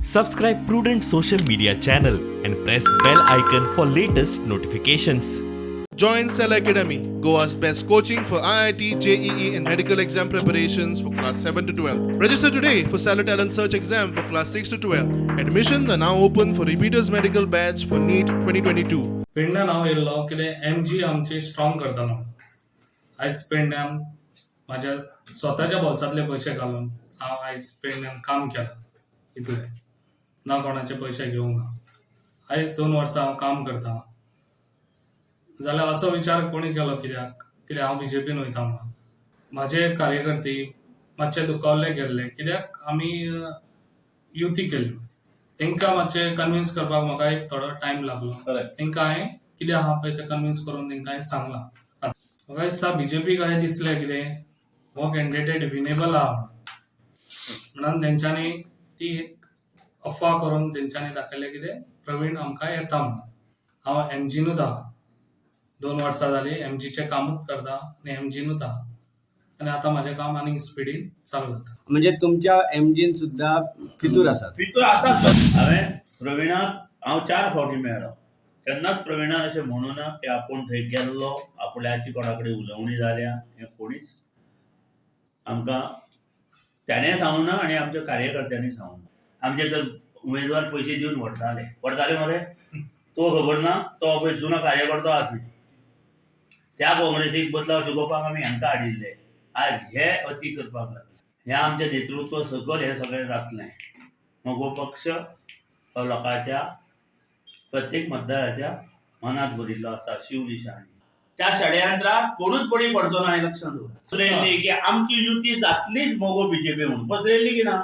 Subscribe Prudent Social Media channel and press bell icon for latest notifications. Join Cell Academy, Goa's best coaching for IIT, JEE, and medical exam preparations for class 7 to 12. Register today for Cellar Talent Search exam for class 6 to 12. Admissions are now open for repeaters medical batch for NEET 2022. पेडण्यान हांव येयल्लो कितें MG आमची strong करतलो म्हणून. आयज पेडण्यान म्हाज्या स्वताच्या बोल्सांतले पयशे घालून हांव आयज पेडण्यान काम केलां इतलें ना कोणाचे पयशे घेवंक ना. आयज 2 वर्सां हांव काम करता जाल्यार असो विचार कोणी केलो कित्याक कित्याक हांव बीजेपीन वयता म्हणून. म्हाजे कार्यकर्ते मातशे दुखावल्ले गेल्ले कित्याक आमी युती केल्ली. तांकां मातशें कन्विन्स करपाक म्हाका एक थोडो टायम लागलो. तांकां हांवें कितें आहा पळय तें कन्विन्स करून तांकां हांवें सांगलां. म्हाका दिसता बीजेपीक अशें दिसलें कितें हो कॅन्डिडेट विनेबल आहा म्हणून तेंच्यांनी ती एक अफवा करून तेंच्यांनी दाखयलें कितें प्रवीण आमकां येता म्हणून. हांव एमजीनूच आहा, 2 वर्सां जालीं एमजीचें कामूच करता आनी एमजीनूच आहा आनी आतां म्हाजें काम आनीक स्पिडीन चालू जाता. म्हणजे तुमच्या एमजीन सुद्धा फितूर आसात. फितूर आसात. हांवें प्रविणाक हांव चार फावटी मेळ्ळो. केन्नाच प्रविणान अशें म्हणू ना की आपूण थंय गेल्लो, आपल्याची कोणा कडेन उलोवणी जाल्या. हें कोणीच आमकां ताणें सांगूं ना आनी आमच्या कार्यकर्त्यांनी सांगूं ना. आमचे तर उमेदवार पयशे दिवन व्हरताले, व्हरताले मरे. तो खबर ना, तो पळय जुनो कार्यकर्तो आहा थंय. त्या काँग्रेसीक बदलाव शिकोवपाक आमी हांकां हाडिल्ले. आज हे अती करपाक लागले. हें आमचें नेतृत्व सकयल हें सगळें जातलें. मगो पक्ष हो लोकांच्या, प्रत्येक मतदाराच्या मनांत भरिल्लो आसा शिवनिशाणी. त्या षडयंत्राक कोणूच बळी पडचो ना हें लक्षात दवर. पसरयल्ली की आमची युती जातलीच मगो बीजेपी म्हणून पसरयल्ली की ना?